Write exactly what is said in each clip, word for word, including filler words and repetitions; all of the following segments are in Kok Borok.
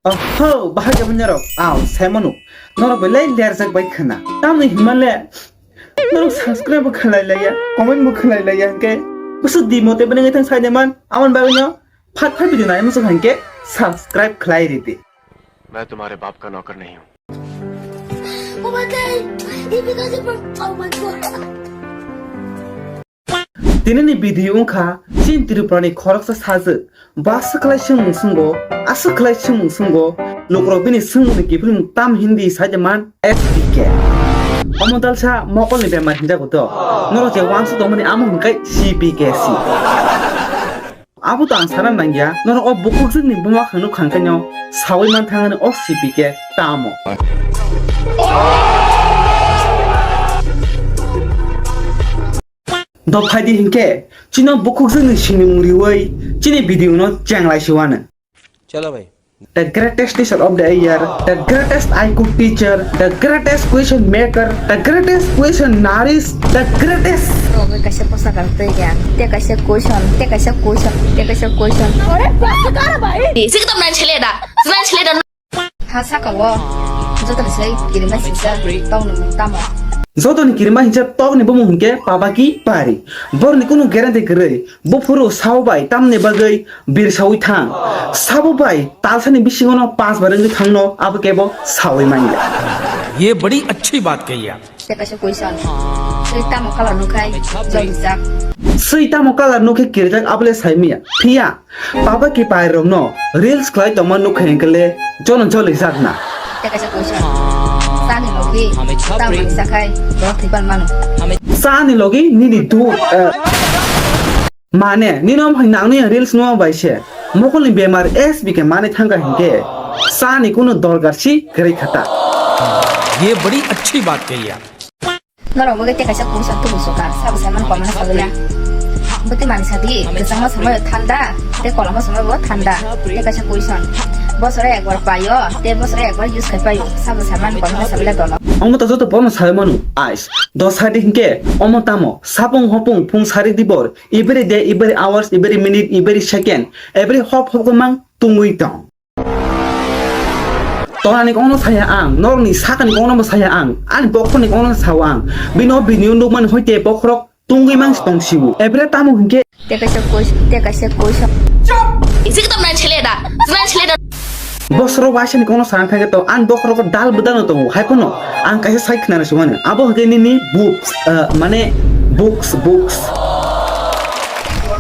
Oho, bahai khe norok, aw, saimano. Norok belai lerjak bai khna. Tamni hinmale, norok subscribe bo khlai laiya, comment bo khlai laiya, hwnkhe kusu di mote bini ngai thang sai de man, amon bagwi no, phat phat video nai muchung hwnkhe subscribe khlai ridi. मैं तुम्हारे बाप का नौकर नहीं हूँ। Oh my God! He becomes a pro-, oh my God! Tinini video wngkha chini Tripurani khoroksa sajwk. Bo aswk khlai swngmung swngo, aswk khlai swngmung swngo. Lukurok bini swngmungni kiphilmung tam hindi sai de man S B K. Omo dalsa mokolni bemar hinjago do. Norok je wansuk tongmani amo hwnkhe C B K C. Abo to ang sana nangya, norok o bukhukjwkni buma khangno khangkhaino sawi man thangani o C B K tamo. Dophai di hinkhe, chino bukhukjwkni simimung riwi chini video no chenglai siwano. Chalo bhai. The greatest teacher of the year, the greatest I Q teacher, the greatest question maker, the greatest question nourish, the greatest. Ogo kaisa posa kang tei ya. Te kaisa question, te kaisa question, te kaisa question. Ore, bas kar bhai. Sikdam nan chhele da, nan chhele da. Ha saka wo. Joto ni sai kirima sisa, tong ni tamo. Joto ni kirima hinsa tong ni bumung hingke pabaki pari. Bor ni kunu guarantee kwrwi. Buphuru sao bai tamni bagwi birsawi thang. Sabo bai talsani bisingono panch bar wngwi thangno abo kebo sawi manya. ये बड़ी अच्छी बात कही आप। Te kaisa question. Swi tamo color nukhai joli jak. Swi tamo color nukhe kirjak abole saimiya. Phiya, pabaki pairokno reels khlai tongma nukhe hingkele jono joli jakna. Te kaisa question. Chani logi tamo sakhai bo thwipan mano. Chani logi nini du, eh, Mane, nini om hai nangni reels no bai se. Mokolni bemar S B K mane thangka hinkhe. Sani kunu dorkar si kwrwi khata. ये बड़ी अच्छी बात कही आप। Norok bo te kaisa question tubu sukar, sabo sai man komna sagya. Bwtwi mani sadi, kwchangma samai thanda, te koloma samai bo thanda. Te kaisa question. Bosore ekbar payo, te bosore ekbar use khai payo. Sabo sai man komna sagya dolo. Omo to joto bono sai manu, ais. Dos sadi hinkhe, omo tamo, sapung hopung, phung sari dibor, Every day, every hours, every minute, every second, every hop hop ko mang tungwi tong. Torani kongno saya ang, norni sakani kongno bo saya ang, ani bokhorni kongno sao ang. Bino bini nukmani hoite bokhorok tungwi mang tong sibu. Every tamo hinkhe. Te kaisa question, te kaisa question. Isi kitab nan chele da, nan chele da. Bosoro waisani kono sana thangke to, an bokhoro ko dal bwdano tongo, hai phano ang kaisa sai khnana sumani. Abo hwnkhe nini books, ah, mane books, books.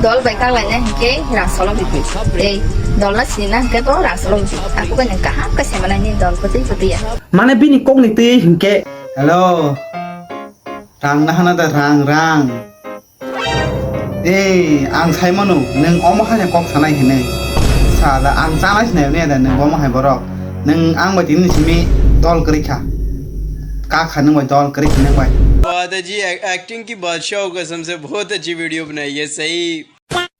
Dol bai kang laina hwnkhe rang solo bibi. Ei, dol na sini na hwnkhe bo rang solo bibi. Aku kan yang kaham ka semana ni dol ko tei ko tei ya. Mane bini kokni tei hwnkhe. Hello. Rang na hana da rang, rang. Ei, ang sai mano, nwng omo hai kok sanai hinwi. Sala, ang chanai sinai ne da nwng omo hai borok. Nwng ang bai tini simi dol kwrwi kha. Kak kha nwng bai dol kwrwi kha nwng bai. बात है जी, एक्टिंग की बादशाह हो कसम से, बहुत अच्छी वीडियो बनाई है, सही।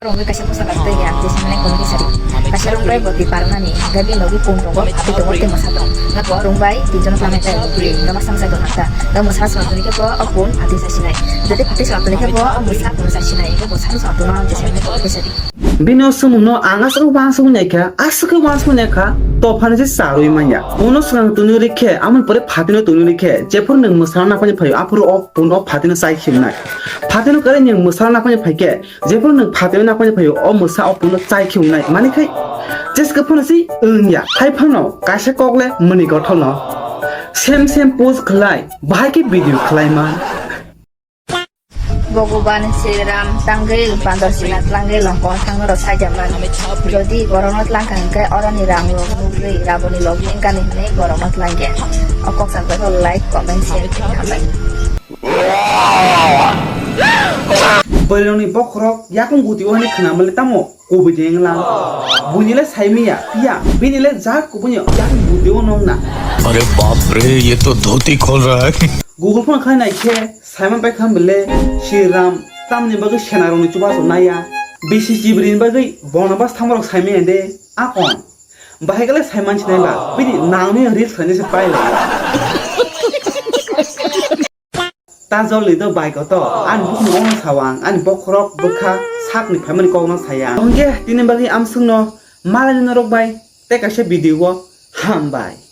Rongwi kaisa bwsa bai twi ya, je samani comedy sari. Kaisa rongbai bo di parnani, gabi logi pun tongo, pati tongo, tei mwsa tong. Nga bo rongbai, tinjon tangwi tei bo bwrwi, nga ma samsa tong nang ta. Nga mwsa swng tong khe bo o pun pati sa sinai. Jodi pati swng tong khe bo o mwsa pun sa sinai, bo mwsa swng tong nang je samani comedy sari. Bini o swngmung no ang aswk wansuk nai kha, aswk khe wansuk nai kha, to phani se charwi manya. Uno swkang tuni ri khe, amoni pore phatino tuni ri khe, jephuru nwng mwsana naphani phaio, aphuru o pun o phatino chai khimnai. Phatino kare nwng mwsana naphani phaikhe, Jephuru nwng phatino naphani phaio, o mwsa o puno chai khe wngnai. Mani khai jeske phano si wngya. Hai phano kaisa kok le mwnwi kothok no. Sem sem post khlai, bahai khe video khlai man. Bhogoban Sri Ram tangwi bandor sina tlangwi longkor thangwi rw saida man. Jodi borokno tlangkha hwnkhe oroni rang rok nugwi raboni logi wngkani hwnwi borokno tlangya. O kok changkhe like, comment, share khe hambai. Bwrwirokni bokhorok yakung guti o hwnwi khwnamale tamo kubui de wnglang. Buini le saimiya, phiya bini le jak kubuni yakung guti o nongna. अरे बाप रे, ये तो धोती खोल रहा है। Google phone khai nai khe saiman pai kha bele Sri Ram tamni bagwi senarokni chubachu naiya. Bisi chibrini bagwi bonobas thamorok saimiya de akon. Bahai kale saiman sinai ba, bini nangni reels khainai se pai lai. Ta jolni do bai koto, ani bukhukni kokno sao ang, ani bokhorok bwkha sakni phaimani kokno saya. Hwnkhe tini bagwi amswkno malai norok bai tei kaisa video o Hambai.